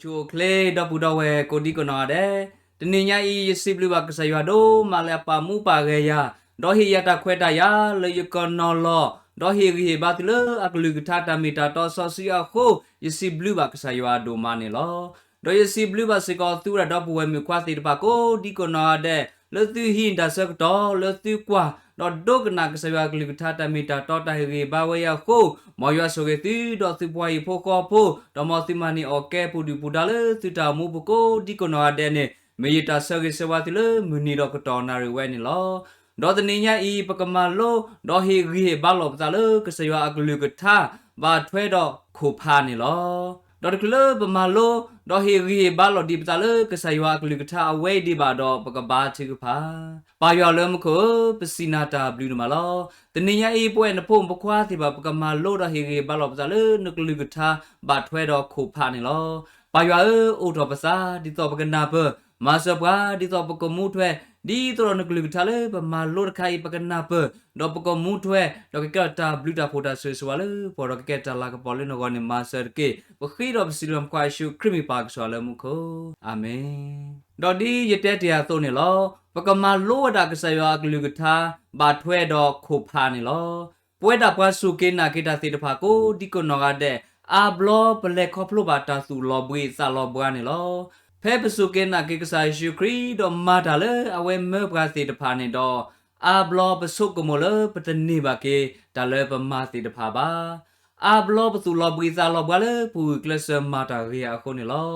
ဆူၣ်အိၣ်ချ့ ဒီပုၢ်ဒီဝဲၢ်ကိးဒံကိးနီၢ်ဂၤဒဲး, တနံၤညါအံၤ ယစံးဘျုးဘၣ်ကစၢ်ယွၤဒိၣ်မးလၢအပာ်မူပာ်ဂဲၤယၤ, ဒီးဟ့ၣ်ယၤတၢ်ခွဲးတၢ်ယာ်လၢယကနီၤလီၤ, ဒီးဟ့ၣ်ဂံၢ်ဟ့ၣ်ဘါသုလၢအကလုၢ်ကထါတၢ်မ့ၢ်တၢ်တီစီဆှံအဃိ, ယစံးဘျုးဘၣ်ကစၢ်ယွၤဒိၣ်မးန့ၣ်လီၤ. ဒီးယစံးဘျုးဘၣ်စ့ၢ်ကီးသုဝဲဒၣ်ဒီပုၢ်ဝဲၢ်မုၣ်ခွါသ့ၣ်တဖၣ်ကိးဒံကိးနီၢ်ဂၤဒဲး, လၢသုဟံးတၢ်ဆၢကတီၢ် လၢသုကွၢ်, ဒီးဒိကနၣ်ကစၢ်ယွၤအကလုၢ်ကထါတၢ်မ့ၢ်တၢ်တီတၢ်ဟ့ၣ်ဂံၢ်ဟ့ၣ်ဘါဝဲအံၤအဃိ, မ်ယွၤဆိၣ်ဂ့ၤသုဒီးသုပှၤဟံၣ်ဖိဃီဖိ, ဒီးမ်သုမၤန့ၢ်အီၣ်ကဲပူၤဒုၣ်ပူၤဒါလၢသုတၢ်အိၣ်မူပူၤကိးဒံကိးနီၢ်ဂၤဒဲးန့ၣ်, မ့ၢ်ယတၢ်ဆၢဂ့ၤဆၢဝါသုလၢမုၢ်နံၤဒီးကတီၢ်နၣ်ရံၣ်ဝဲန့ၣ်လီၤ. ဒီးတနံၤညါအံၤ ပကမၤလိ, ဒီးဟ့ၣ်ဂံၢ်ဟ့ၣ်ဘါလိာ်ပသးလၢကစၢ်ယွၤအကလုၢ်ကထါ, ဘၣ်ထွဲဒီးခိၣ်ဖးန့ၣ်လီၤ. ဒီးတချုးလၢပမၤလိ, ဒီးဟ့ၣ်ဂံၢ်ဟ့ၣ်ဘါလိာ်ဒံးပသးလၢကစၢ်ယွၤအကလုၢ်ကထါအဝဲအံၤဒံးဘၣ်ဒီး ပကဘါထုကဖၣ်. ပၢ်ယွၤလၢမူခိၣ်ဧၢ, ပစံးနၤတၢ်ဘျုးဒိၣ်မးလီၤ. တနံၤညါအံၤ ပဝဲနဖိမုၣ်ဖိခွါသ့ၣ်တဖၣ် ပကမၤလိဒီးဟ့ၣ်ဂံၢ်ဟ့ၣ်ဘါလိာ်ပသးလၢနကလုၢ်ကထါ, ဘၣ်ထွဲဒီးခိၣ်ဖးန့ၣ်လီၤ. ပၢ်ယွၤဧၢ, အိးထီၣ်ပသး ဒ်သိးပကနၢ်ပၢၢ်, မၤစၢၤပှၤ ဒ်သိးပကမူထွဲ, ဒ်သိးဒီးနကလုၢ်ကထါလၢပမၤလိတခါအံၤ ပကနၢ်ပၢၢ်, ဒီးပကမူထွဲ, ဒီးကကဲထီၣ်တၢ်ဘျုးတၢ်ဖှိၣ်တၢ်ဆိၣ်ဂ့ၤဆိၣ်ဝါလၢပဂီၢ်ဒီးကကဲတၢ်လၤကပီၤလၢနဂီၢ်န့ၣ် မၤစၢၤတက့ၢ်. ပဃ့ဒီးပစံးလၢပဖိခွါယ့ၣ်ၡူးခရံာ်မ့ၢ်ပၢ်ကစၢ်လၢမူခိၣ်, အၤမ့ၣ်. ဒီးဒ်ယတဲတ့ၢ်အသိးန့ၣ်လီၤ. ပကမၤလိဝဲဒၣ်ကစၢ်ယွၤအကလုၢ်ကထါ, ဘၣ်ထွဲဒီးခိၣ်ဖးန့ၣ်လီၤ. ပဝဲဒၣ်ပှၤစူၢ်က့ၤနာ်က့ၤတၢ်သ့ၣ်တဖၣ်ကိးဒံကိးနီၢ်ဂၤဒဲး, အါဘျီပလဲၤခီဖျိဘၣ်တၢ်သူၣ်လီၤဘှံးသးလီၤဘှါန့ၣ်လီၤ. ဖဲပစူၢ်က့ၤနာ်က့ၤကစၢ်ယ့ၣ်ၡူးခရံာ် ဒီးမၤတၢ်လၢအဝဲမၢပှၤသ့ၣ်တဖၣ်န့ၣ်ဒီး, အါဘျီပဆိကမိၣ်လၢပတန့ၢ်ဘၣ်က့ၤ တၢ်လၢပမၤသ့ၣ်တဖၣ်ဘၣ်. အါဘျီပသူၣ်လီၤဘှံးသးလီၤဘှါလၢပဂုာ်ကျဲးစၢးမၤတၢ်ဂ့ၤအဃိန့ၣ်လီၤ.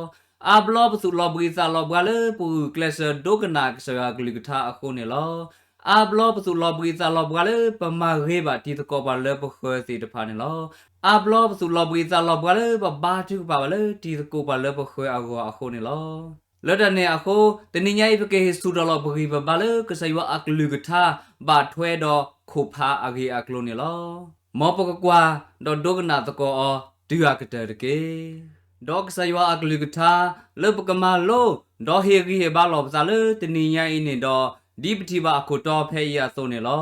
အါဘျီပသူၣ်လီၤဘှံးသးလီၤဘှါလၢပဂုာ်ကျဲးစၢးဒိကနၣ်ကစၢ်ယွၤအကလုၢ်ကထါအဃိန့ၣ်လီၤ. အါဘျီပသူၣ်လီၤဘှံးသးလီၤဘှါလၢပမၤဂ့ၤဘၣ်တံၤသကိးပှၤလၢပဃၢၤသ့ၣ်တဖၣ်န့ၣ်လီၤ. အါဘျီပသူၣ်လီၤဘှံးသးလီၤဘှါလၢပဘါထုကဖၣ်ဘၣ်လၢ တံၤသကိးပှၤလၢပဃၢၤအဂီၢ်အဃိန့ၣ်လီၤ. လၢတၢ်န့ၣ်အဃိ, တနံၤညါအံၤ ပကဟ့ၣ်ဆူၣ်ထီၣ်လီၤပဂံၢ်ပဘါလၢကစၢ်ယွၤအကလုၢ်ကထါ, ဘၣ်ထွဲဒီးခိၣ်ဖးအဂ့ၢ်အကျိၤန့ၣ်လီၤ. မ်ပကကွၢ်, ဒီးဒိကနၣ်သကိးအီၤတုၤအကတၢၢ်တက့ၢ်. ဒီးကစၢ်ယွၤအကလုၢ်ကထါ, လၢပကမၤလိ, ဒီးဟ့ၣ်ဂံၢ်ဟ့ၣ်ဘါလိာ်ပသးလၢတနံၤညါအံၤန့ၣ်ဒီး, ဒ်ပထံၣ်ဘၣ်အခိၣ်တီဖဲအံၤအသိးန့ၣ်လီၤ.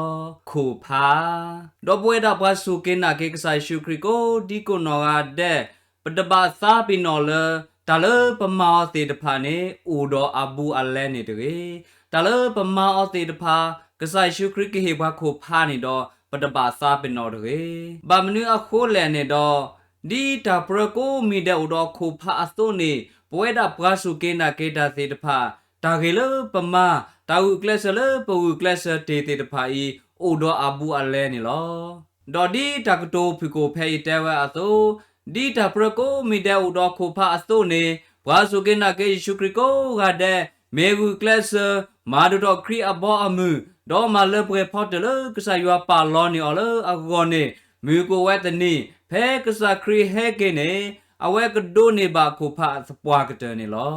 ခိၣ်ဖး. ဒီးပဝဲဒၣ်ပှၤစူၢ်က့ၤနာ်က့ၤကစၢ်ယ့ၣ်ၡူးခရံာ်ကိးဒံကိးနီၢ်ဂၤဒဲး, ပတဘၣ်သးပ့ၤနီၣ်လၢ တၢ်လၢပမၤအီၤသ့ၣ်တဖၣ်န့ၣ် အိၣ်ဒီးအဘူးအလဲန့ၣ်တဂ့ၤ. တၢ်လၢပမၤအီၤသ့ၣ်တဖၣ်, ကစၢ်ယ့ၣ်ၡူးခရံာ်ကဟ့ၣ်ပှၤခိၣ်ဖးန့ၣ်ဒီး, ပတဘၣ်သးပ့ၤနီၣ်တဂ့ၤ. ဘၣ်မနုၤအဃိလဲၣ်န့ၣ်ဒီး, ဒ်တၢ်ပြၢကိးမံၤဒဲးအိၣ်ဒီးခိၣ်ဖးအသိးန့ၣ်, ပဝဲဒၣ်ပှၤစူၢ်က့ၤနာ်က့ၤတၢ်သ့ၣ်တဖၣ်, တၢ်ဂ့ၤလၢပမၤ, တၢ်ဂုာ်ကျဲးစၢးလၢပဂုာ်ကျဲးစၢးတ့ၢ်သ့ၣ်တဖၣ်အံၤ, အိၣ်ဒီးအဘူးအလဲန့ၣ်လီၤ. ဒီးဒ်တၢ်ကတိၤဖုၣ်ကိာ်ဖဲအံၤတဲဝဲအသိး, ဒ်တၢ်ပြၢကိးမံၤဒဲးအိၣ်ဒီးခိၣ်ဖးအသိးန့ၣ်, ပှၤစူၢ်က့ၤနာ်က့ၤယ့ၣ်ၡူးခရံာ်ကိးဂၤဒဲး, မ့ၢ်ဂုာ်ကျဲးစၢး, မၤဒိၣ်ထီၣ်ခရံာ်အဘီအမုၢ်, ဒီးမၤလၢပှဲၤဖီတၢၣ်လၢကစၢ်ယွၤပာ်လီၤန့ၢ်အီၤလၢအဂီၢ်န့ၣ်, မုၢ်ကအိၣ်ဝဲတနံၤ, ဖဲကစၢ်ခရံာ်ဟဲက့ၤန့ၣ်, အဝဲကဒိးန့ၢ်ဘၣ်ခိၣ်ဖးသပှၢ်ကတၢၢ်န့ၣ်လီၤ.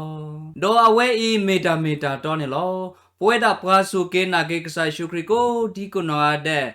ဒီးအဝဲအံၤမ့ၢ်တၢ်မ့ၢ်တၢ်တီန့ၣ်လီၤ. ပဝဲဒၣ်ပှၤစူၢ်က့ၤနာ်က့ၤကစၢ်ယ့ၣ်ၡူးခရံာ်ကိးဒံကိးနီၢ်ဂၤဒဲး,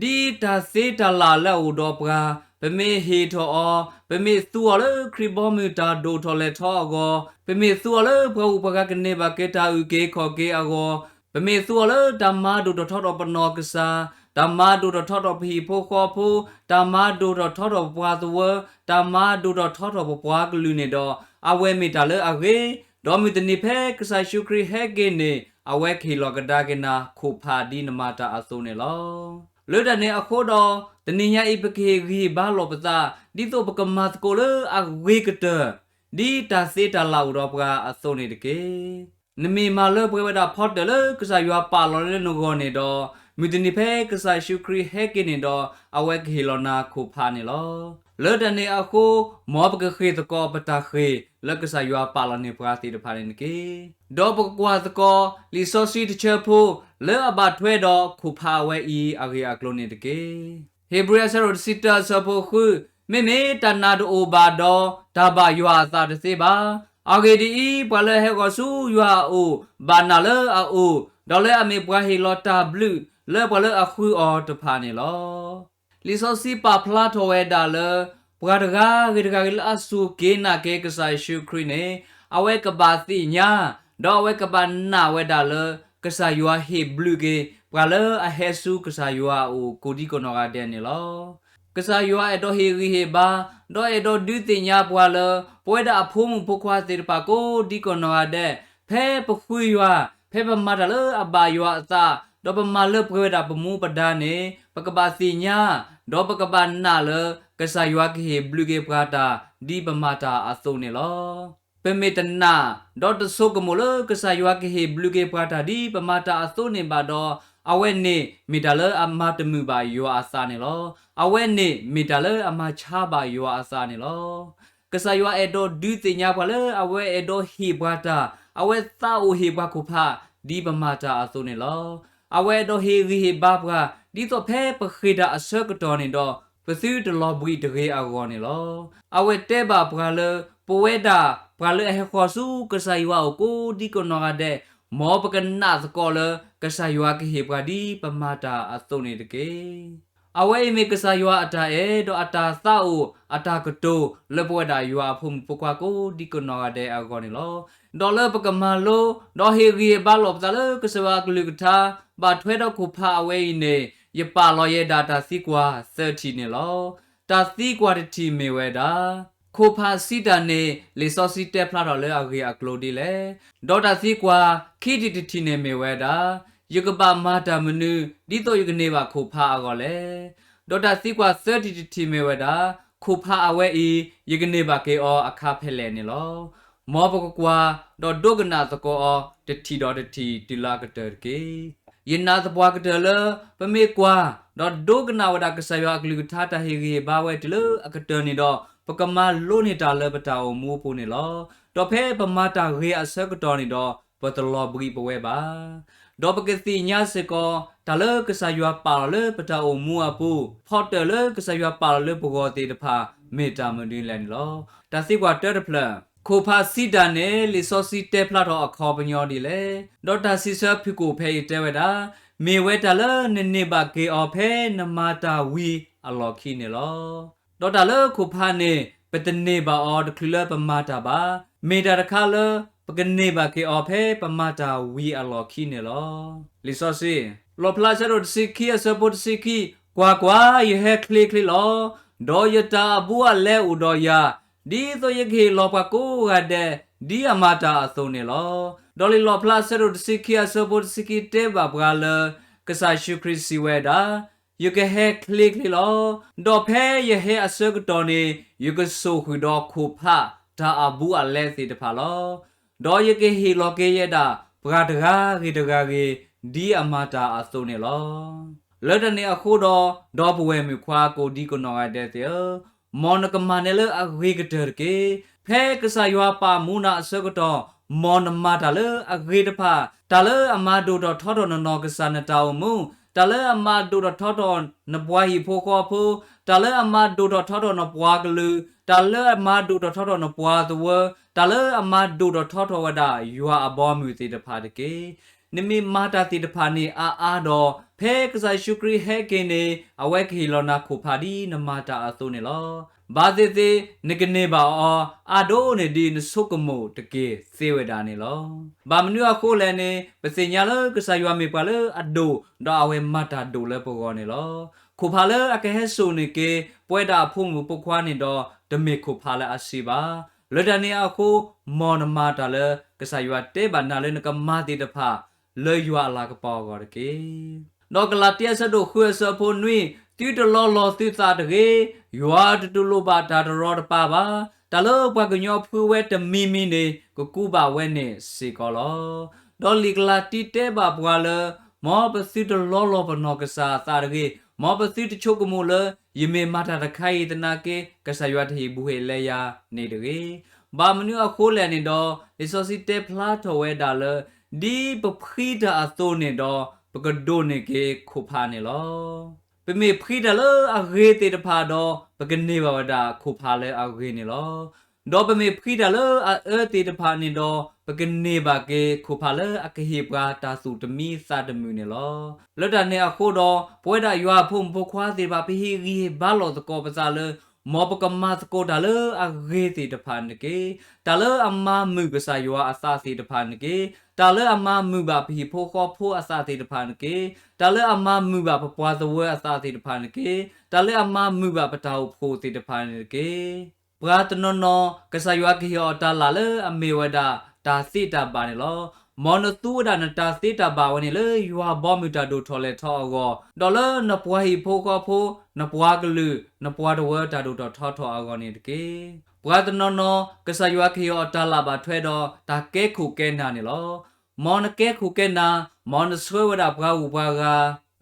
ဒ်တၢ်သ့တၢ်လၢ်လၢအအိၣ်ဒီးပှၤ, ပမ့ၢ်ဟ့ၣ်ထီၣ်အီၤ, ပမ့ၢ်သူအီၤလၢခရံာ်ဘီမုၢ်တၢ်ဒိၣ်ထီၣ်လဲၢ်ထီၣ်အဂီၢ်, ပမ့ၢ်သူအီၤလၢပှၤဂုၤပှၤဂၤကန့ၢ်ဘၣ်က့ၤတၢ်အုၣ်က့ၤခီၣ်က့ၤအဂီၢ်, ပမ့ၢ်သူအီၤလၢတၢ်မၤဒိၣ်ထီၣ်ထီထီၣ်ပနီၢ်ကစၢ်, တၢ်မၤဒိၣ်ထီၣ်ထီထီၣ်ပဟံၣ်ဖိဃီဖိ, တၢ်မၤဒိၣ်ထီၣ်ထီထီၣ်ပပှၤသဝၢ, တၢ်မၤဒိၣ်ထီၣ်ထီထီၣ်ပပှၤကလုာ်န့ၣ်ဒီး, အဝဲမ့ၢ်တၢ်လၢအဂ့ၤ, ဒီးမုၢ်တနံၤဖဲကစၢ်ယ့ၣ်ၡူးခရံာ်ဟဲက့ၤန့ၣ်, အဝဲကဟ့ၣ်လီၤကဒါက့ၤနၤခိၣ်ဖးဒ်နမၤတၢ်အသိးန့ၣ်လီၤ. လၢတၢ်န့ၣ်အဃိဒီး, တနံၤညါအံၤပကဟ့ၣ်ဂံၢ်ဟ့ၣ်ဘါလိာ်ပသး, ဒ်သိးပကမၤသကိးလၢအဂ့ၤကတၢၢ်, ဒ်တၢ်သ့တၢ်လၢ်အိၣ်ဒီးပှၤအသိးန့ၣ်တက့ၢ်. နမ့ၢ်မၤလၢပှဲၤဝဲဒၣ်ဖီတၢၣ်လၢကစၢ်ယွၤပာ်လီၤလၢနဂီၢ်န့ၣ်ဒီး, မုၢ်တနံၤဖဲကစၢ်ယ့ၣ်ၡူးခရံာ်ဟဲက့ၤန့ၣ်ဒီး, အဝဲကဟ့ၣ်လီၤနၤခိၣ်ဖးန့ၣ်လီၤ. လၢတၢ်န့ၣ်အဃိ, မ်ပကဃ့ၢ်သကိးပတၢ်ဃ့ၢ်လၢကစၢ်ယွၤပာ်လီၤန့ၢ်ပှၤသ့ၣ်တဖၣ်န့ၣ်တက့ၢ်. ဒီးပကကွၢ်သကိး လံာ်စီဆှံတဆၢဖိ, လၢအဘၣ်ထွဲဒီးခိၣ်ဖးအဝဲအံၤအဂ့ၢ်အကျိၤန့ၣ်တက့ၢ်. ဧ့ၤဘြံၤအဆၢဒိၣ်တဆံတၢအဆၢဖိဃု, မ့မ့ၢ်တၢ်နာ်တအိၣ်ဘၣ်ဒီး, တၢ်ဘၣ်ယွၤအသးတသ့ဘၣ်. အဂ့ၢ်ဒ်အံၤ, ပှၤလၢအဟဲဃီၤဆူယွၤအအိၣ်, ဘၣ်နာ်လၢအအိၣ်, ဒီးလၢအမ့ၢ်ပှၤဟ့ၣ်လီၤတၢ်ဘျုးလၢပှၤလၢအဃုအီၤတဖၣ်န့ၣ်လီၤ. လံာ်စီဆှံပာ်ဖျါထီၣ်ဝဲဒၣ်လၢ, ပှၤတဂၤဂ့ၤတဂၤဂ့ၤလၢအစူၢ်က့ၤနာ်က့ၤကစၢ်ယ့ၣ်ၡူးခရံာ်န့ၣ်, အဝဲကဘၣ်သ့ၣ်ညါ, ဒီးအဝဲကဘၣ်နာ်ဝဲဒၣ်လၢ, ကစၢ်ယွၤဟ့ၣ်ဘျုးက့ၤ, ပှၤလၢအဟဲဆူကစၢ်ယွၤအအိၣ်ကိးဒံကိးနီၢ်ဂၤဒဲးန့ၣ်လီၤ. ကစၢ်ယွၤအဲၣ်ဒိးဟ့ၣ်ဂံၢ်ဟ့ၣ်ဘါ, ဒီးအဲၣ်ဒိးဒုးသ့ၣ်ညါပှၤလၢ ပဝဲဒၣ်အဖိမုၣ်ဖိခွါသ့ၣ်တဖၣ်ကိးဒံကနီၢ်ဂၤဒဲး, ဖဲပဃုယွၤ, ဖဲပမၤတၢ်လၢအဘၣ်ယွၤအသး, ဒီးပမၤလၢပှဲၤဝဲဒၣ်ပမူပဒါန့ၣ်, ပကဘၣ်သ့ၣ်ညါ, ဒီးပကဘၣ်နာ်လၢ ကစၢ်ယွၤကဟ့ၣ်ဘျုးက့ၤပှၤတၢ် ဒ်ပမၤတၢ်အသိးန့ၣ်လီၤ. ပမ့ၢ်တနာ်, ဒီးတဆိကမိၣ်လၢကစၢ်ယွၤကဟ့ၣ်ဘျုးက့ၤပှၤတၢ်ဒ်ပမၤတၢ်အသိးန့ၣ်ဘၣ်ဒီး, အဝဲန့ၣ်မ့ၢ်တၢ်လၢအမၤတမုာ်ဘၣ်ယွၤအသးန့ၣ်လီၤ. အဝဲန့ၣ်မ့ၢ်တၢ်လၢအမၤဆါဘၣ်ယွၤအသးန့ၣ်လီၤ. ကစၢ်ယွၤအဲၣ်ဒိးဒုးသ့ၣ်ညါပှၤလၢအဝဲအဲၣ်ဒိးဟ့ၣ်ပှၤတၢ်, အဝဲသးအိၣ်ဟ့ၣ်ပှၤခိၣ်ဖး, ဒ်ပမၤတၢ်အသိးန့ၣ်လီၤ. အဝဲအဲၣ်ဒိးဟ့ၣ်ဂံၢ်ဟ့ၣ်ဘါပှၤ, ဒ်သိးဖဲပဃ့ၢ်တၢ်အဆၢကတီၢ်န့ၣ်ဒီး, ပသုတလီၤဘှံးတဂ့ၤအဂီၢ်န့ၣ်လီၤ. အဝဲတဲဘၣ်ပှၤလၢ ပဝဲဒၣ်ပှၤလၢအဟဲဃီၤဆူကစၢ်ယွၤအအိၣ်ကိးဒံကနီၢ်ဂၤဒဲး, မ်ပကနာ်သကိးလၢကစၢ်ယွၤကဟ့ၣ်ပှၤဒ်ပမၤတၢ်အသိးန့ၣ်တက့ၢ်. အဝဲအံၤမ့ၢ်ကစၢ်ယွၤအတၢ်အဲၣ်ဒီးအတၢ်သးအိၣ်အတၢ်ကတိၤလၢပဝဲဒၣ်ယွၤအဖိမုၣ်ဖိခွါကိးဒံကနီၢ်ဂၤဒဲးအဂီၢ်န့ၣ်လီၤ. ဒီးလၢပကမၤလိ, ဒီးဟ့ၣ်ဂံၢ်ဟ့ၣ်ဘါလိာ်ပသးလၢကစၢ်ယွၤအကလုၢ်ကထါ, ဘၣ်ထွဲဒီးခိၣ်ဖးအဝဲအံၤန့ၣ်, ယပာ်လီၤယဲဒၣ်တၢ်သံကွၢ်သၢထံၣ်န့ၣ်လီၤ. တၢ်သံကွၢ်တထံၣ်မ့ၢ်ဝဲဒၣ်, ခိၣ်ဖးစံးတၢ်န့ၣ် လံာ်စီဆှံတဲဖျါထီၣ်လၢအဂ့ၢ်အကျိၤဒ်လဲၣ်. ဒီးတၢ်သံကွၢ်ခံထံၣ်တထံၣ်န့ၣ်မ့ၢ်ဝဲဒၣ်, ယကဘၣ်မၤတၢ်မနုၤ ဒ်သိးယကန့ၢ်ဘၣ်ခိၣ်ဖးအဂီၢ်လဲၣ်. ဒီးတၢ်သံကွၢ်သၢထံၣ်တထံၣ်မ့ၢ်ဝဲဒၣ်, ခိၣ်ဖးအဝဲအံၤ ယကန့ၢ်ဘၣ်က့ၤအီၤအခါဖဲလဲၣ်န့ၣ်လီၤ. မ်ပကကွၢ်, ဒီးဒိကနၣ်သကိးအီၤ တထံၣ်ဒီးတထံၣ်တုၤလၢအကတၢၢ်တက့ၢ်. ယနာ်သပှၢ်ကတၢၢ်လၢ ပမ့ၢ်ကွၢ်, ဒီးဒိကနၣ်ဝဲဒၣ်ကစၢ်ယွၤအကလုၢ်ကထါတၢ်ဟ့ၣ်ဂံၢ်ဟ့ၣ်ဘါဝဲတုၤလၢအကတၢၢ်န့ၣ်ဒီး, ပကမၤလိန့ၢ်တၢ်လၢပတၢ်အိၣ်မူအပူၤန့ၣ်လီၤ. ဒီးဖဲပမၤတၢ်ဂ့ၤအဆၢကတီၢ်န့ၣ်ဒီး, ပတလီၤဘှံးပဝဲဘၣ်. ဒီးပကသ့ၣ်ညါစ့ၢ်ကီး တၢ်လၢကစၢ်ယွၤပာ်လီၤလၢပတၢ်အိၣ်မူအပူၤ, ဖီတၢၣ်လၢကစၢ်ယွၤပာ်လီၤလၢပဂီၢ်သ့ၣ်တဖၣ် မ့ၢ်တၢ်မနုၤလဲၣ်န့ၣ်လီၤ. တၢ်သံကွၢ်တၢတဖျၢၣ်, ခိၣ်ဖးစံးတၢ်န့ၣ် လံာ်စီဆှံတဲဖျါထီၣ်အခီပညီဒ်လဲၣ်. ဒီးတၢ်စံးဆၢဖုၣ်ကိာ်ဖဲအံၤတဲဝဲဒၣ်, မ့ၢ်ဝဲတၢ်လၢနန့ၢ်ဘၣ်က့ၤအီၤဖဲနမၤတၢ်ဝံၤအလီၢ်ခံန့ၣ်လီၤ. ဒီးတၢ်လၢခိၣ်ဖးန့ၣ် ပတန့ၢ်ဘၣ်အီၤတချုးလၢပမၤတၢ်ဘၣ်, မ့ၢ်တၢ်တခါလၢ ပကန့ၢ်ဘၣ်က့ၤအီၤဖဲပမၤတၢ်ဝံၤအလီၢ်ခံန့ၣ်လီၤ. လံာ်စီဆှံ, လီၣ်ဖျါဆၢဒိၣ်တဆံခံအဆၢဖိတဆံခံ, ကွၢ်ကွၢ်, ယဟဲချ့ချ့လီၤ. ဒီးယတၢ်အဘူးအလဲအိၣ်ဒီးယၤ, ဒ်သိးယကဟ့ၣ်လီၤပှၤကိးဂၤဒဲး ဒ်အမၤတၢ်အသိးန့ၣ်လီၤ. ဒီးလံာ်လီၣ်ဖျါဆၢဒိၣ်တဆံခံအဆၢဖိတဆံခံတဲဘၣ်ပှၤလၢ ကစၢ်ယ့ၣ်ၡူးခရံာ်စံးဝဲဒၣ်, ယကဟဲချ့ချ့လီၤ. ဒီးဖဲယဟဲအဆၢကတီၢ်န့ၣ် ယကစိာ်ဃုာ်ဒီးခိၣ်ဖးတၢ်အဘူးအလဲသ့ၣ်တဖၣ်လီၤ. ဒီးယကဟ့ၣ်လီၤက့ၤယဲဒၣ် ပှၤတဂၤဂ့ၤတဂၤဂ့ၤ ဒ်အမၤတၢ်အသိးန့ၣ်လီၤ. လၢတၢ်န့ၣ်အဃိဒီး, ဒီပုၢ်ဝဲၢ်မုၣ်ခွါကိးဒံကနီၢ်ဂၤဒဲးသ့ၣ်ဧၢ, မ်နကမၤနၢၤလၢအဂ့ၤကတၢၢ်တက့ၢ်. ဖဲကစၢ်ယွၤပာ်မူနၤအဆၢကတီၢ်, မ်နမၤတၢ်လၢအဂ့ၤတဖၣ်, တၢ်လၢအမၤဒိၣ်ထီၣ်ထီထီၣ်နနီၢ်ကစၢ်နတၢ်အိၣ်မူ, တၢ်လၢအမၤဒိၣ်ထီၣ်ထီထီၣ်နပှၤဟံၣ်ဖိဃီဖိ, တၢ်လၢအမၤဒိၣ်ထီၣ်ထီထီၣ်နပှၤကလုာ်, တၢ်လၢအမၤဒိၣ်ထီၣ်ထီထီၣ်နပှၤသဝၢ, တၢ်လၢအမၤဒိၣ်ထီၣ်ထီထီၣ်ဝဲဒၣ်ယွၤအဘီအမုၢ်သ့ၣ်တဖၣ်တက့ၢ်. နမ့ၢ်မၤတၢ်သ့ၣ်တဖၣ်န့ၣ်အါအါဒီး, ဖဲကစၢ်ယ့ၣ်ၡူးခရံာ်ဟဲက့ၤန့ၣ် အဝဲကဟ့ၣ်လီၤနၤခိၣ်ဖးဒ်နမၤတၢ်အသိးန့ၣ်လီၤ. ဘၣ်သ့ၣ်သ့ၣ် နကန့ၢ်ဘၣ်အီၤ အါဒိၣ်န့ၢ်ဒ်နဆိကမိၣ်တက့ၢ်သ့ဝဲဒၣ်န့ၣ်လီၤ. ဘၣ်မနုၤအဃိလဲၣ်န့ၣ်, ပသ့ၣ်ညါလၢကစၢ်ယွၤမ့ၢ်ပှၤလၢအဒိၣ်, ဒီးအဝဲမၤတၢ်ဒိၣ်လၢပဂီၢ်န့ၣ်လီၤ. ခိၣ်ဖးလၢအကဟဲစိာ်န့ၢ်က့ၤ ပဝဲဒၣ်အဖိမုၣ်ဖိခွါန့ၣ်ဒီး, တမ့ၢ်ခိၣ်ဖးလၢအဆံးဘၣ်. လၢတၢ်န့ၣ်အဃိ, မ်နမၤတၢ်လၢကစၢ်ယွၤတဲဘၣ်နၤလၢနကမၤသ့ၣ်တဖၣ် လၢယွၤအလၤကပီၤအဂီၢ်တက့ၢ်. ဒီးကလၤတံအဆၢဒိၣ်ဃုအဆၢဖိနွံ, သုတလီလီၤသုသးတဂ့ၤ, ယွၤတတူၢ်လိာ်ဘၣ်တၢ်တရီတပါဘၣ်. တၢ်လၢပှၤကညီဖှံဝဲတမံၤမံၤန့ၣ် ကကူးဘၣ်ဝဲန့ၣ်စ့ၢ်ကီးလီၤ. ဒီးလံာ်ကလၤတံတဲဘၣ်ပှၤလၢ, မ်ပသုတလီလီၤပနီၢ်ကစၢ်အသးတဂ့ၤ, မ်ပသုတဆိကမိၣ်လၢ ယမ့ၢ်မၤတၢ်တခါအံၤသနာ်က့ ကစၢ်ယွၤတဟ့ၣ်ဘူးဟ့ၣ်လဲယၤန့ၣ်တဂ့ၤ. ဘၣ်မနုၤအဃိလဲၣ်န့ၣ်ဒီး, လံာ်စီဆှံတဲဖျါထီၣ်ဝဲဒၣ်လၢ ဒ်ပဖှံတၢ်အသိးန့ၣ်ဒီး ပကဒိးန့ၢ်က့ၤခိၣ်ဖးန့ၣ်လီၤ. ပမ့ၢ်ဖှံတၢ်လၢအဂ့ၤသ့ၣ်တဖၣ်ဒီး ပကန့ၢ်ဘၣ်ဝဲဒၣ်ခိၣ်ဖးလၢအဂ့ၤန့ၣ်လီၤ. ဒီးပမ့ၢ်ဖှံတၢ်လၢအအၢသ့ၣ်တဖၣ်န့ၣ်ဒီး ပကန့ၢ်ဘၣ်က့ၤခိၣ်ဖးလၢအကဟ့ၣ်ပှၤတၢ်သူၣ်တမံသးတမုာ်န့ၣ်လီၤ. လၢတၢ်န့ၣ်အဃိဒီး ပဝဲဒၣ်ယွၤအဖိမုၣ်ဖိခွါသ့ၣ်တဖၣ် ပဟ့ၣ်ဂံၢ်ဟ့ၣ်ဘါလိာ်သကိးပသးလၢ မ်ပကမၤသကိးတၢ်လၢအဂ့ၤသ့ၣ်တဖၣ်န့ၣ်တက့ၢ်. တၢ်လၢအမၤမုာ်ကစၢ်ယွၤအသးသ့ၣ်တဖၣ်န့ၣ်တက့ၢ်. တၢ်လၢအမၤမုာ်ဘၣ်ပဟံၣ်ဖိဃီဖိအသးသ့ၣ်တဖၣ်န့ၣ်တက့ၢ်. တၢ်လၢအမၤမုာ်ဘၣ်ပပှၤသဝၢအသးသ့ၣ်တဖၣ်န့ၣ်တက့ၢ်. တၢ်လၢအမၤမုာ်ဘၣ်ပတၢ်အိၣ်ဖှိၣ်သ့ၣ်တဖၣ်န့ၣ်တက့ၢ်. ပှၤတနီၤနီၤ ကစၢ်ယွၤကဟ့ၣ်အီၤတၢ်လၢ်လၢအမ့ၢ်ဝဲဒၣ် တၢ်သ့တၢ်ဘၣ်န့ၣ်လီၤ. မ်နသူဝဲဒၣ်နတၢ်သ့တၢ်ဘၣ်ဝဲန့ၣ်လၢယွၤဘီမုၢ်တၢ်ဒိၣ်ထီၣ်လဲၤထီအဂီၢ်, ဒီးလၢနပှၤဟံၣ်ဖိဃီဖိ, နပှၤကလုာ်, နပှၤတဝၢတၢ်ဒိၣ်ထီၣ်ထီထီၣ်အဂီၢ်န့ၣ်တက့ၢ်. ပှၤတနီၤနီၤ ကစၢ်ယွၤကဟ့ၣ်အီၤတၢ်လၢ်ဘၣ်ထွဲဒီးတၢ်ကဲခိၣ်ကဲနၢ်န့ၣ်လီၤ. မ်နကဲခိၣ်ကဲနၢ်, မ်နဆှၢဝဲဒၣ်ပှၤဂုၤပှၤဂၤ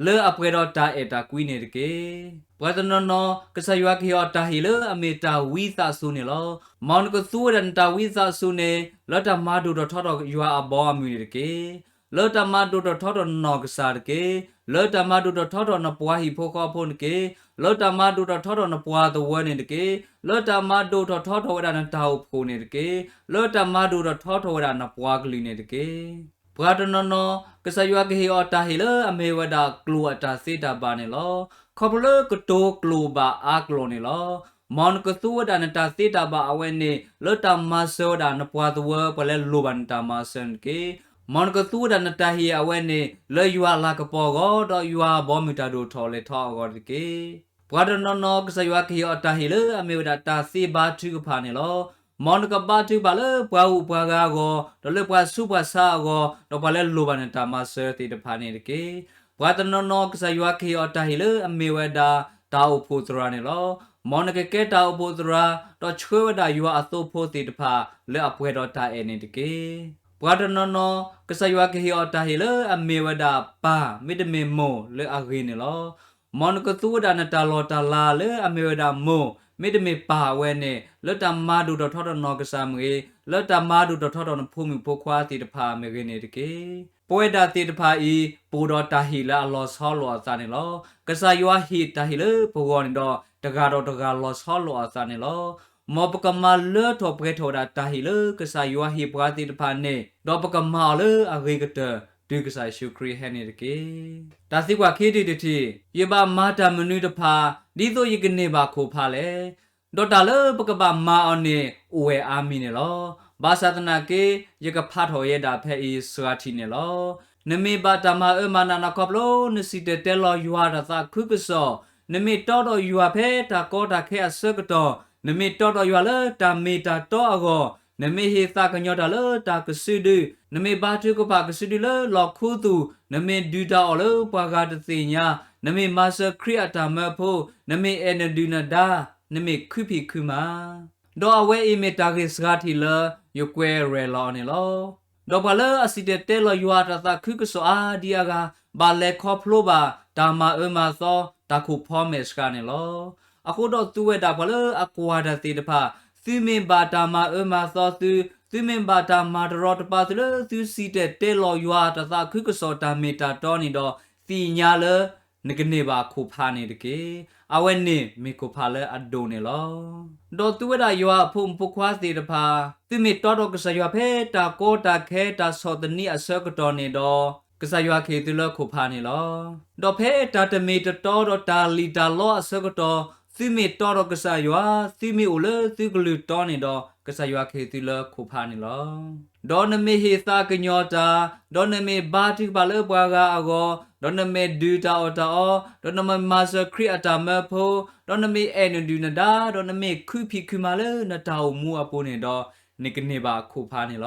လၢအပှဲၤဒီးတၢ်အဲၣ်တၢ်ကွံန့ၣ်တက့ၢ်. ပှၤတနီၤနီၤ ကစၢ်ယွၤကဟ့ၣ်အီၤတၢ်ဟ့ၣ်လၢအမ့ၢ်တၢ်ဝံသးစူၤန့ၣ်လီၤ. မ်နကသူဝဲဒၣ်နတၢ်ဝံသးစူၤန့ၣ် လၢတၢ်မၤဒိၣ်ထီၣ်ထီထီၣ်ယွၤအဘီအမုၢ်န့ၣ်တက့ၢ်. လၢတၢ်မၤဒိၣ်ထီၣ်ထီထီၣ်နီၢ်ကစၢ်တက့ၢ်. လၢတၢ်မၤဒိၣ်ထီၣ်ထီထီၣ်နပှၤဟံၣ်ဖိဃီဖိန့ၣ်တက့ၢ်. လၢတၢ်မၤဒိၣ်ထီၣ်ထီထီၣ်နပှၤသဝၢန့ၣ်တက့ၢ်. လၢတၢ်မၤဒိၣ်ထီၣ်ထီထီၣ်ဝဲဒၣ်နတၢ်အိၣ်ဖှိၣ်န့ၣ်တက့ၢ်. လၢတၢ်မၤဒိၣ်ထီၣ်ထီထီၣ်ဝဲဒၣ်နပှၤကလုာ်န့ၣ်တက့ၢ်. ပှၤတနီၤနီၤ ကစၢ်ယွၤကဟ့ၣ်အီၤတၢ်ဟ့ၣ်လၢအမ့ၢ်ဝဲဒၣ်ကျိၣ်အတၢ်သ့တၢ်ဘၣ်န့ၣ်လီၤ. ခီဖျိလၢကတိၤကျိာ်ဘၣ်အါကျိာ်န့ၣ်လီၤ. မ်နကသူဝဲဒၣ်နတၢ်သ့တၢ်ဘၣ်အဝဲန့ၣ် လၢတၢ်မၤစၢၤဝဲဒၣ်နပှၤသဝၢ ပှၤလၢလိၣ်ဘၣ်နတၢ်မၤစၢၤန့ၣ်တက့ၢ်. မ်နကသူဝဲဒၣ်နတၢ်ဟ့ၣ်အဝဲန့ၣ် လၢယွၤအလၤကပီၤအဂီၢ် ဒီးယွၤအဘီမုၢ်တၢ်ဒိၣ်ထီၣ်လဲၤထီအဂီၢ်တက့ၢ်. ပှၤတနီၤနီၤ ကစၢ်ယွၤကဟ့ၣ်အီၤတၢ်ဟ့ၣ်လၢအမ့ၢ်ဝဲဒၣ်တၢ်သ့ဘါထုကဖၣ်န့ၣ်လီၤ. မ်နကဘါထုကဖၣ်လၢပှၤဂုၤပှၤဂၤအဂီၢ်, ဒီးလၢပှၤဆူးပှၤဆါအဂီၢ်, ဒီးပှၤလၢလိၣ်ဘၣ်နတၢ်မၤစၢၤသ့ၣ်တဖၣ်န့ၣ်တက့ၢ်. ပှၤတနီၤနီၤ ကစၢ်ယွၤကဟ့ၣ်အီၤတၢ်ဟ့ၣ်လၢအမ့ၢ်ဝဲဒၣ် တၢ်အိၣ်ဖှိၣ်သရၣ်န့ၣ်လီၤ. မ်နကကဲတၢ်အိၣ်ဖှိၣ်သရၣ်, ဒီးဆှၢဝဲဒၣ်ယွၤအသိဖိသ့ၣ်တဖၣ် လၢအပှဲၤဒီးတၢ်အဲၣ်န့ၣ်တက့ၢ်. ပှၤတနီၤနီၤ ကစၢ်ယွၤကဟ့ၣ်အီၤတၢ်ဟ့ၣ်လၢအမ့ၢ်ဝဲဒၣ်ပၢ် မ့တမ့ၢ်မိၢ်လၢအဂ့ၤန့ၣ်လီၤ. မ်နကသူဝဲဒၣ်နတၢ်လီၢ်တၢ်လၤလၢအမ့ၢ်ဝဲဒၣ်မိၢ် မ့တမ့ၢ်ပၢ်အဝဲန့ၣ် လၢတၢ်မၤဒိၣ်ထီၣ်ထီထီၣ်နီၢ်ကစၢ်မ့ၢ်ဂ့ၤ, လၢတၢ်မၤဒိၣ်ထီၣ်ထီထီၣ်နဖိမုၣ်ဖိခွါသ့ၣ်တဖၣ်မ့ၢ်ဂ့ၤန့ၣ်တက့ၢ်. ပဝဲဒၣ်သ့ၣ်တဖၣ်အံၤ ပအိၣ်ဒီးတၢ်ဟ့ၣ်လၢအလီၤဆီလိာ်အသးန့ၣ်လီၤ. ကစၢ်ယွၤဟ့ၣ်တၢ်ဟ့ၣ်လၢပဂီၢ်န့ၣ်ဒီး တဂၤဒီးတဂၤလီၤဆီလိာ်အသးန့ၣ်လီၤ. မ်ပကမၤလၢထီၣ်ပှဲၤထီၣ်ဝဲဒၣ်တၢ်ဟ့ၣ်လၢကစၢ်ယွၤဟ့ၣ်ပှၤသ့ၣ်တဖၣ်န့ၣ် ဒီးပကမၤအီၤလၢအဂ့ၤကတၢၢ် တုၤကစၢ်ယ့ၣ်ၡူးခရံာ်ဟဲန့ၣ်တက့ၢ်. တၢ်သံကွၢ်ခံထံၣ်တထံၣ်, ယဘၣ်မၤတၢ်မနုၤတဖၣ် ဒ်သိးယကန့ၢ်ဘၣ်ခိၣ်ဖးလဲၣ်. ဒီးတၢ်လၢပကဘၣ်မၤအီၤန့ၣ် အိၣ်ဝဲအါမံၤန့ၣ်လီၤ. ဘၣ်ဆၣ်သနာ်က့ ယကဖးထီၣ်ယဲဒၣ်ဖဲအံၤစှၤထံၣ်န့ၣ်လီၤ. နမ့ၢ်ဘၣ်တၢ်မၤအၢမၤနးနးခီဖျိ နစံၣ်တဲၤတဲလီၤယွၤတၢ်သးခုကစီၣ်, နမ့ၢ်တီဒီးယွၤဖဲတၢ်ကီတၢ်ခဲအဆၢကတီၢ်, နမ့ၢ်တီဒီးယွၤလၢတၢ်မ့ၢ်တၢ်တီအဂီၢ်, နမ့ၢ်ဟ့ၣ်သးကညီၤတၢ်လၢတၢ်ကစုဒု, နမ့ၢ်ဘါထုကဖၣ်ကစုဒုလၢလီၢ်ခူသူၣ်, နမ့ၢ်ဒုၣ်တၢ်အီၣ်လၢပှၤဂၤတသ့ၣ်ညါ, နမ့ၢ်မၤစၢၤခရံာ်အတၢ်မၢဖိ, နမ့ၢ်အဲၣ်နဒုၣ်နဒါ, နမ့ၢ်ခုဖံးခုမၤ ဒီးအဝဲအံၤမ့ၢ်တၢ်ဂ့ၢ်စှၤထံၣ်လၢယကွဲးရဲၣ်လီၤအီၤန့ၣ်လီၤ. ဒီးပှၤလၢအစံၣ်တဲၤတဲလီၤယွၤအတၢ်သးခုကစီၣ်အါဒံအါဂၤ ဘၣ်လဲၤခီဖျိဘၣ်တၢ်မၤအၢမၤသီ တၢ်ခိၣ်ဖီမဲာ်ဆှးန့ၣ်လီၤ. အဃိဒီးသုဝဲဒၣ်ပှၤလၢအကွၢ်တၢ်သ့ၣ်တဖၣ်, သုမ့ၢ်ဘၣ်တၢ်မၤအၢမၤသီသု, သုမ့ၢ်ဘၣ်တၢ်မၤတရီတပါသုလၢသုစံၣ်တဲၤတဲလီၤယွၤအတၢ်သးခုကစီၣ်တၢ်မ့ၢ်တၢ်တီန့ၣ်ဒီး, သ့ၣ်ညါလၢ နကန့ၢ်ဘၣ်ခိၣ်ဖးန့ၣ်တက့ၢ်. အဝဲန့ၣ်မ့ၢ်ခိၣ်ဖးလၢအဒိၣ်န့ၣ်လီၤ. ဒီးသုဝဲဒၣ်ယွၤအဖိမုၣ်ဖိခွါသ့ၣ်တဖၣ်, သုမ့ၢ်တီဒီးကစၢ်ယွၤဖဲတၢ်ကီတၢ်ခဲတၢ်ဆီၣ်သနံးအဆၢကတီၢ်န့ၣ်ဒီး, ကစၢ်ယွၤကဟ့ၣ်သုလၢခိၣ်ဖးန့ၣ်လီၤ. ဒီးဖဲတၢ်တမ့ၢ်တတီဒီးတၢ်လံၣ်တၢ်လီအဆၢကတီၢ်, သုမ့ၢ်တီဒီးကစၢ်ယွၤ, သုမ့ၢ်အိၣ်လၢသုကလုၢ်တီန့ၣ်ဒီး, ကစၢ်ယွၤကဟ့ၣ်သုလၢခိၣ်ဖးန့ၣ်လီၤ. ဒီးနမ့ၢ်ဟ့ၣ်သးကညီၤတၢ်, ဒီးနမ့ၢ်ဘါထုကဖၣ်လၢပှၤဂၤအဂီၢ်, ဒီးနမ့ၢ်ဒုၣ်တၢ်အီၣ်တၢ်အီ, ဒီးနမ့ၢ်မၤစၢၤခရံာ်အတၢ်မၢဖိ, ဒီးနမ့ၢ်အဲၣ်နဒုၣ်နဒါ, ဒီးနမ့ၢ်ခုဖံးခုမၤလၢနတၢ်အိၣ်မူအပူၤန့ၣ်ဒီး, နကန့ၢ်ဘၣ်ခိၣ်ဖးန့ၣ်လ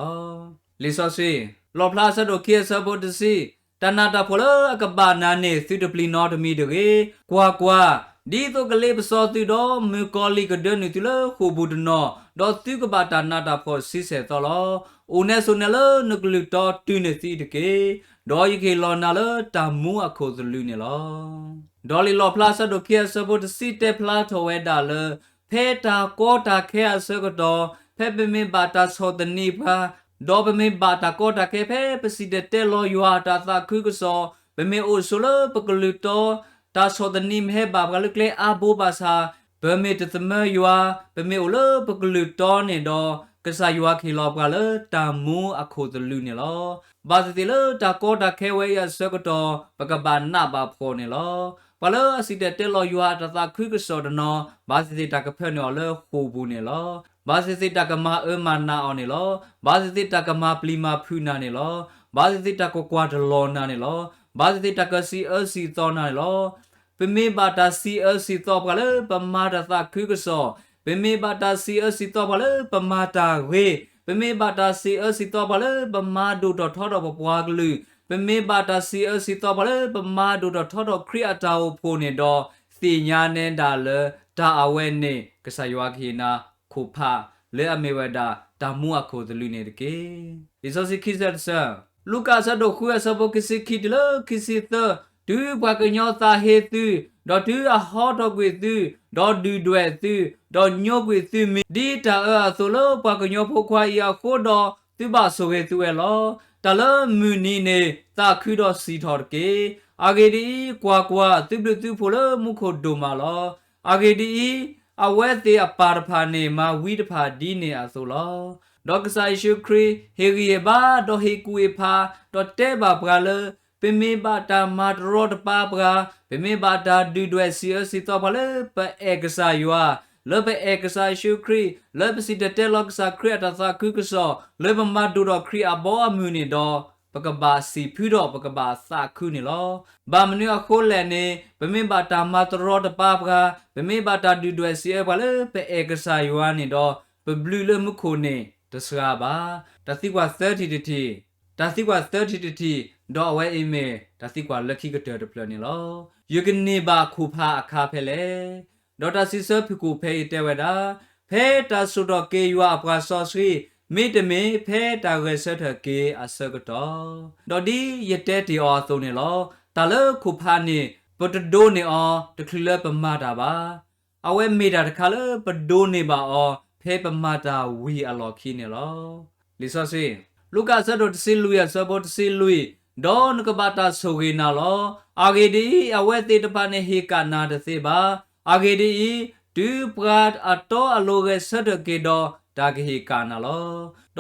ီၤ. လံာ်စီဆှံ, လီၣ်ဖျါအဆၢဒိၣ်ခံအဆၢဖိတဆံ, တၢ်နးတၢ်ဖှီၣ်လၢအကဘၣ်နၤန့ၣ် သုတပျံၤနီတမံၤတဂ့ၤ. ကွၢ်ကွၢ်, ဒ်သိးကလ့ပစီသုဒီးမုၣ်ကီၤလံၢ်ကဒၢနုာ်သုလၢဃိာ်ပူၤတနီၤ, ဒီးသုကဘၣ်တၢ်နးတၢ်ဖှီၣ်ဆံဆဲၣ်သီလီၤ. အိၣ်နဲဆိးနဲလၢနကလုၢ်တီတုၤန့ၣ်သံတက့ၢ်. ဒီးယကဟ့ၣ်လီၤနၤလၢတၢ်မူအခိၣ်သလုးန့ၣ်လီၤ. ဒီးလံာ်လီၣ်ဖျါအဆၢဒိၣ်ခံအဆၢဖိတဆံတဲဖျါထီၣ်ဝဲဒၣ်လၢ, ဖဲတၢ်ကီတၢ်ခဲအဆၢကတီၢ်, ဖဲပမ့ၢ်ဘၣ်တၢ်ဆီၣ်သနံးပှၤ, ဒီးပမ့ၢ်ဘၣ်တၢ်ကီတၢ်ခဲဖဲပစံၣ်တဲၤတဲလီၤယွၤအတၢ်သးခုကစီၣ်, ပမ့ၢ်အိၣ်ဆိးလၢပကလုၢ်တီ, တၢ်ဆီၣ်သနံးမ့ၢ်ဟဲဘၣ်ပှၤလၢကျဲအါဘိဘၣ်ဆၣ်, ပမ့ၢ်တသမၢယွၤ, ပမ့ၢ်အိၣ်လၢပကလုၢ်တီန့ၣ်ဒီး, ကစၢ်ယွၤကဟ့ၣ်လီၤပှၤလၢတၢ်မူအခိၣ်သလုးန့ၣ်လီၤ. ဘၣ်သ့ၣ်သ့ၣ်လၢတၢ်ကီတၢ်ခဲဝဲအံၤအဆၢကတီၢ်, ပကဘၣ်နးဘၣ်ဖှီၣ်န့ၣ်လီၤ. ပှၤလၢအစံၣ်တဲၤတဲလီၤယွၤအတၢ်သးခုကစီၣ်တနီၤ ဘၣ်သ့ၣ်သ့ၣ်တၢ်ကဖၢနုာ်အီၤလၢဃိာ်ပူၤန့ၣ်လီၤ. ဘၣ်သ့ၣ်သ့ၣ်တၢ်ကမၤအၢမၤနးအီၤန့ၣ်လီၤ. ဘၣ်သ့ၣ်သ့ၣ်တၢ်ကမၤပျံၤမၤဖုးနၤန့ၣ်လီၤ. ဘၣ်သ့ၣ်သ့ၣ်တၢ်ကကွၢ်တလီၤနၤန့ၣ်လီၤ. ဘၣ်သ့ၣ်သ့ၣ်တၢ်ကစံးအၢစံးသီနၤန့ၣ်လီၤ. ပမ့ၢ်ဘၣ်တၢ်စံးအၢစံးသီပှၤလၢပမၤတၢ်သးခုကစီၣ်, ပမ့ၢ်ဘၣ်တၢ်စံးအၢစံးသီပှၤလၢပမၤတၢ်ဂ့ၤ, ပမ့ၢ်ဘၣ်တၢ်စံးအၢစံးသီပှၤလၢပမၤဒိၣ်ထီၣ်ထီထီၣ်ပပှၤကလုာ်, ပမ့ၢ်ဘၣ်တၢ်စံးအၢစံးသီပှၤလၢပမၤဒိၣ်ထီၣ်ထီထီၣ်ခရံာ်အတၢ်အိၣ်ဖှိၣ်န့ၣ်ဒီး, သ့ၣ်ညါနဲဒၣ်လၢတၢ်အဝဲန့ၣ် ကစၢ်ယွၤကဟ့ၣ်နၤခိၣ်ဖး လၢအမ့ၢ်ဝဲဒၣ်တၢ်မူအခိၣ်သလုးန့ၣ်တက့ၢ်. လံာ်စီဆှံခံဆၢတဆၢ, လူၤကၣ်အဆၢဒိၣ်ဃုအဆၢဖိခံဆံခံတုၤလၢခံဆံသၢ, တုၤပှၤကညီသးဟ့သု, ဒီးတုၤအဟီထီၣ်ကွံာ်သု, ဒီးဒုၣ်ဒွဲၣ်သု, ဒီးညိကွံာ်သုမံၤ ဒ်တၢ်အၢအသိးလၢပှၤကညီဖိခွါအံၤအဃိဒီး, သုဘၣ်ဆိၣ်ဂ့ၤသုဝဲလီၤ. တၢ်လၢမုၢ်နံၤန့ၣ်သးခုဒီးစံၣ်ထီၣ်တက့ၢ်. အဂ့ၢ်ဒ်အံၤ, ကွၢ်ကွၢ်, သုဘျုးသုဖှိၣ်လၢမူခိၣ်ဒိၣ်မးလီၤ. အဂ့ၢ်ဒ်အံၤ, အဝဲသ့ၣ်အပၢ်တဖၣ်န့ၣ်မၤဝံတဖၣ်ဒ်န့ၣ်အသိးလီၤ. ဒီးကစၢ်ယ့ၣ်ၡူးခရံာ်ဟ့ၣ်ဂံၢ်ဟ့ၣ်ဘါ ဒီးဟ့ၣ်ကူၣ်ဟ့ၣ်ဖး, ဒီးတဲဘၣ်ပှၤလၢ ပမ့ၢ်ဘၣ်တၢ်မၤတရီတပါပှၤ, ပမ့ၢ်ဘၣ်တၢ်ဒုၣ်ဒွဲၣ်စံးအၢစံးသီပှၤလၢပအဲၣ်ကစၢ်ယွၤ, လၢပအဲၣ်ကစၢ်ယ့ၣ်ၡူးခရံာ်, လၢပစံၣ်တဲၤတဲလီၤကစၢ်ခရံာ်အတၢ်သးခုကစီၣ်, လၢပမၤဒိၣ်ထီၣ်ခရံာ်အဘီအမုၢ်န့ၣ်ဒီး, ပကဘၣ်စံးဖုဒီးပကဘၣ်သးခုန့ၣ်လီၤ. ဘၣ်မနုၤအဃိလဲၣ်န့ၣ်, ပမ့ၢ်ဘၣ်တၢ်မၤတရီတပါပှၤ, ပမ့ၢ်ဘၣ်တၢ်ဒုၣ်ဒွဲၣ်စံးအၢပှၤလၢပအဲၣ်ကစၢ်ယွၤန့ၣ်ဒီး, ပဘျုးလၢမူခိၣ်န့ၣ်တစှၤဘၣ်. တၢ်သံကွၢ်သၢထံၣ်တထံၣ်, တၢ်သံကွၢ်သၢထံၣ်တထံၣ်, ဒီးအဝဲအံၤမ့ၢ်တၢ်သံကွၢ်လၢခံကတၢၢ်တဖျၢၣ်န့ၣ်လီၤ. ယကန့ၢ်ဘၣ်ခိၣ်ဖးအခါဖဲလဲၣ်. ဒီးတၢ်စံးဆၢဖုၣ်ကိာ်ဖဲအံၤတဲဝဲဒၣ်, ဖဲတၢ်ဆိၣ်ထီၣ်က့ၤယွၤအပှၤစီဆှံ, မ့တမ့ၢ်ဖဲတၢ်ဂဲၤဆၢထၢၣ်က့ၤအဆၢကတီၢ်, ဒီးဒ်ယတဲတ့ၢ်အီၤအသိးန့ၣ်လီၤ. တၢ်လၢခိၣ်ဖးန့ၣ် ပတဒိးန့ၢ်အီၤတချုးလၢပမၤတၢ်ဘၣ်. အဝဲမ့ၢ်တၢ်တခါလၢပဒိးန့ၢ်ဘၣ်အီၤ ဖဲပမၤတၢ်ဝံၤအလီၢ်ခံန့ၣ်လီၤ. လံာ်စီဆှံ, လူၤကၣ်အဆၢဒိၣ်တဆံလွံၢ်အဆၢဖိတဆံလွံၢ်, ဒီးနကဘၣ်တၢ်ဆိၣ်ဂ့ၤနၤလီၤ. အဂ့ၢ်ဒ်အံၤ, အဝဲသ့ၣ်တဖၣ်န့ၣ်ဟ့ၣ်ကၣ်နၤတသ့ဘၣ်. အဂ့ၢ်ဒ်အံၤ, တုၤပှၤအတီအလိၤဂဲၤဆၢထၢၣ်က့ၤဒီး, တၢ်ကဟ့ၣ်ကၣ်နၤလ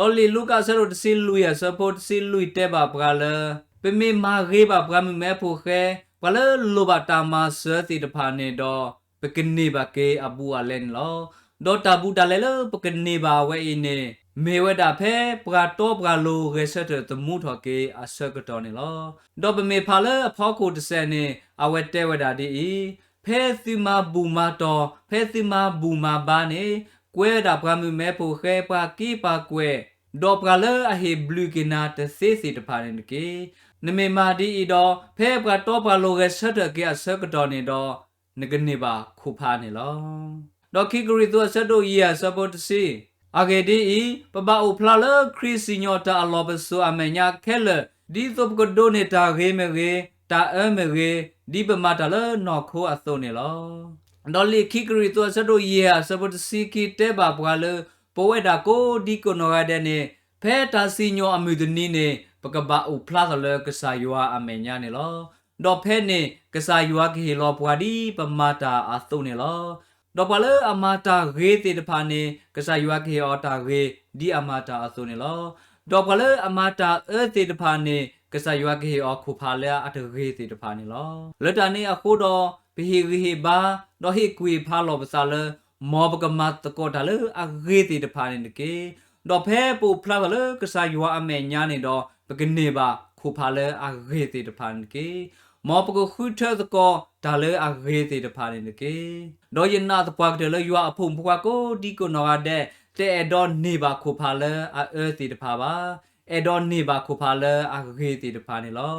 ီၤ. ဒီးလံာ်လူၤကၣ်အဆၢဒိၣ်တဆံလွံၢ်အဆၢဖိတဆံလွံၢ်တဲဘၣ်ပှၤလၢ, ပမ့ၢ်မၤဂ့ၤဘၣ်ပှၤမုၣ်မဲဖိဃဲ, ပှၤလၢလိၣ်ဘၣ်တၢ်မၤစၢၤသ့ၣ်တဖၣ်န့ၣ်ဒီး, ပကန့ၢ်ဘၣ်က့ၤအဘူးအလဲန့ၣ်လီၤ. ဒီးတၢ်ဘူးတၢ်လဲလၢပကန့ၢ်ဘၣ်အဝဲအံၤန့ၣ်, မ့ၢ်ဝဲဒၣ်ဖဲပှၤတီပှၤလိၤဂဲၤဆၢထၢၣ်သမူထီၣ်က့ၤအဆၢကတီၢ်န့ၣ်လီၤ. ဒီးပမ့ၢ်ဖးလၢအဖီခိၣ်တစဲးန့ၣ်, အဝဲတဲဝဲဒၣ်ဒ်အံၤ, ဖဲသုမၤဘူၣ်မၤတီၤ, ဖဲသုမၤဘူၣ်မၤဘါန့ၣ်, ကွဲဝဲဒၣ်ပှၤမုၣ်မဲဖိဃဲ, ပှၤက့ပှၤကွဲၢ်, ဒီးပှၤလၢအဟ့ၣ်ဘျုးက့ၤနၤတသ့သ့ၣ်တဖၣ်န့ၣ်တက့ၢ်. နမ့ၢ်မၤဒ်အံၤဒီး, ဖဲပှၤတီပှၤလိၤဂဲၤဆၢထၢၣ်က့ၤအဆၢကတီၢ်န့ၣ်ဒီး, နကန့ၢ်ဘၣ်ခိၣ်ဖးန့ၣ်လီၤ. ဒီးခံကရံၣ်သူးအဆၢဒိၣ်ယဲၢ်အဆၢဖိတဆံ, အဂ့ၢ်ဒ်အံၤ, ပဘၣ်အိၣ်ဖျါလၢခရံာ်စံၣ်ညီၣ်တၢ်အလီၢ်ပစိာ်အမဲာ်ညါခဲလၢာ်, ဒ်သိးပကဒိးန့ၢ်တၢ်ဂ့ၤမ့ၢ်ဂ့ၤ, တၢ်အၢမ့ၢ်ဂ့ၤ, ဒ်ပမၤတၢ်လၢနီၢ်ခိအသိးန့ၣ်လီၤ. ဒီးလံာ်ခံကရံၣ်သူးအဆၢဒိၣ်ယဲၢ်အဆၢဖိတဆံခံတဲဘၣ်ပှၤလၢ, ပဝဲဒၣ်ကိးဒံကိးနီၢ်ဂၤဒဲးန့ၣ်, ဖဲတၢ်စံၣ်ညီၣ်အမုၢ်တနံၤန့ၣ်, ပကဘၣ်အိၣ်ဖျါထီၣ်လၢကစၢ်ယွၤအမဲာ်ညါန့ၣ်လီၤ. ဒီးဖဲန့ၣ်, ကစၢ်ယွၤကဟ့ၣ်လီၤပှၤဒ်ပမၤတၢ်အသိးန့ၣ်လီၤ. ဒီးပှၤလၢအမၤတၢ်ဂ့ၤသ့ၣ်တဖၣ်န့ၣ်, ကစၢ်ယွၤကဟ့ၣ်အီၤတၢ်ဂ့ၤဒ်အမၤတၢ်အသိးန့ၣ်လီၤ. ဒီးပှၤလၢအမၤတၢ်အၢသ့ၣ်တဖၣ်န့ၣ်, ကစၢ်ယွၤကဟ့ၣ်အီၤခိၣ်ဖးလၢအတဂ့ၤသ့ၣ်တဖၣ်န့ၣ်လီၤ. လၢတၢ်န့ၣ်အဃိဒီး, ပဟ့ၣ်ဂံၢ်ဟ့ၣ်ဘါ, ဒီးဟ့ၣ်ကူၣ်ဟ့ၣ်ဖးလီၤပသးလၢ, မ်ပကမၤသကိးတၢ်လၢအဂ့ၤသ့ၣ်တဖၣ်န့ၣ်တက့ၢ်. ဒီးဖဲပအိၣ်ဖျါထီၣ်လၢကစၢ်ယွၤအမဲာ်ညါန့ၣ်ဒီး, ပကန့ၢ်ဘၣ်ခိၣ်ဖးလၢအဂ့ၤသ့ၣ်တဖၣ်န့ၣ်တက့ၢ်. မ်ပကဃုထၢသကိးတၢ်လၢအဂ့ၤသ့ၣ်တဖၣ်န့ၣ်တက့ၢ်. ဒီးယနာ်သပှၢ်ကတၢၢ်လၢယွၤအဖိမုၣ်ဖိခွါကိးဒံကိးနီၢ်ဂၤဒဲး, တအဲၣ်ဒိးန့ၢ်ဘၣ်ခိၣ်ဖးလၢအအၢသ့ၣ်တဖၣ်ဘၣ်. အဲၣ်ဒိးန့ၢ်ဘၣ်ခိၣ်ဖးလၢအဂ့ၤသ့ၣ်တဖၣ်န့ၣ်လီၤ.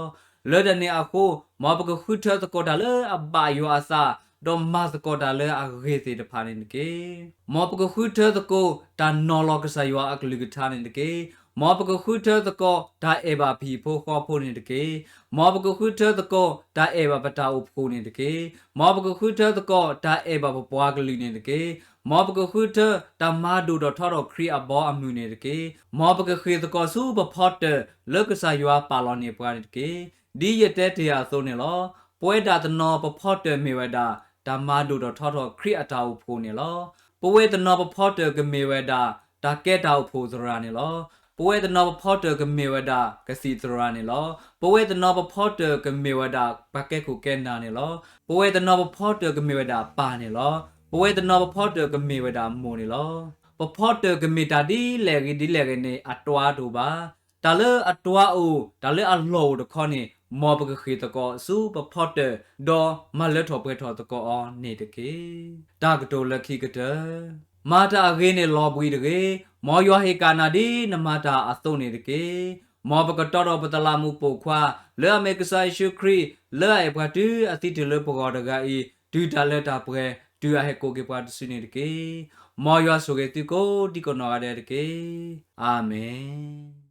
လၢတၢ်န့ၣ်အဃိ, မ်ပကဃုထၢသကိးတၢ်လၢအဘၣ်ယွၤအသး, ဒီးမၤသကိးတၢ်လၢအဂ့ၤသ့ၣ်တဖၣ်န့ၣ်တက့ၢ်. မ်ပကဃုထၢသကိးတၢ်နီၤလီၤကစၢ်ယွၤအကလုၢ်ကထါန့ၣ်တက့ၢ်. မ်ပကဃုထၢသကိးတၢ်အဲၣ်ဘၣ်ပဟံၣ်ဖိဃီဖိန့ၣ်တက့ၢ်. မ်ပကဃုထၢသကိးတၢ်အဲၣ်ဘၣ်ပတၢ်အိၣ်ဖှိၣ်န့ၣ်တက့ၢ်. မ်ပကဃုထၢသကိးတၢ်အဲၣ်ဘၣ်ပပှၤကလုာ်န့ၣ်တက့ၢ်. မ်ပကဃုထၢတၢ်မၤဒိၣ်ထီၣ်ထီထီၣ်ခရံာ်အဘီအမုၢ်န့ၣ်တက့ၢ်. မ်ပကဃ့ၢ်သကိးဆူပဖီတၢၣ်လၢကစၢ်ယွၤပာ်လီၤန့ၢ်ပှၤန့ၣ်တက့ၢ်. ဒ်ယတဲတ့ၢ်အသိးန့ၣ်လီၤ. ပဝဲဒၣ်တနီၤပဖီတၢၣ်မ့ၢ်ဝဲဒၣ်, တၢ်မၤဒိၣ်ထီၣ်ထီထီၣ်ခရံာ်အတၢ်အိၣ်ဖှိၣ်န့ၣ်လီၤ. ပဝဲတနီၤပဖီတၢၣ်ကမ့ၢ်ဝဲဒၣ်, တၢ်ကဲတၢ်အိၣ်ဖှိၣ်သရၣ်န့ၣ်လီၤ. ပဝဲတနီၤပဖီတၢၣ်ကမ့ၢ်ဝဲဒၣ်ကသံၣ်သရၣ်န့ၣ်လီၤ. ပဝဲတနီၤပဖီတၢၣ်ကမ့ၢ်ဝဲဒၣ်ပှၤကဲခိၣ်ကဲနၢ်န့ၣ်လီၤ. ပဝဲတနီၤပဖီတၢၣ်ကမ့ၢ်ဝဲဒၣ်ပၢ်န့ၣ်လီၤ. ပဝဲတနီၤပဖီတၢၣ်ကမ့ၢ်ဝဲဒၣ်မိၢ်န့ၣ်လီၤ. ပဖီတၢၣ်ကမ့ၢ်တၢ်ဒ်လဲၣ်ဂ့ၤဒ်လဲၣ်ဂ့ၤန့ၣ် အတွါတအိၣ်ဘၣ်. တၢ်လၢအတွါအိၣ် တၢ်လၢအလီၢ်အိၣ်တခီန့ၣ် မ်ပကဃ့ၢ်သကိးဆူပဖီတၢၣ် ဒီးမၤလၢထီၣ်ပှဲၤထီၣ်သကိးအီၤန့ၣ်တက့ၢ်. တၢ်ကတိၤလၢခံကတၢၢ် မၤတၢ်အဂ့ၤန့ၣ်လီၤဘှံးတဂ့ၤ. မ်ယွၤဟ့ၣ်ကၣ်နၤဒ်နမၤတၢ်အသိးန့ၣ်တက့ၢ်. မ်ပကတီဒီးပတလးမူးပိာ်ခွါ လၢအမ့ၢ်ကစၢ်ယ့ၣ်ၡူးခရံာ် လၢအအဲၣ်ပှၤတုၤအသံတုၤလၢပဂီၢ်တဂၤအံၤ တုၤတၢ်လၢတၢ်ပှဲၤ တုၤအဟဲကိးက့ၤပှၤတစုန့ၣ်တက့ၢ်. မ်ယွၤဆိၣ်ဂ့ၤသုကိးဒံကိးနီၢ်ဂၤဒဲးတက့ၢ်. အၤမ့ၣ်.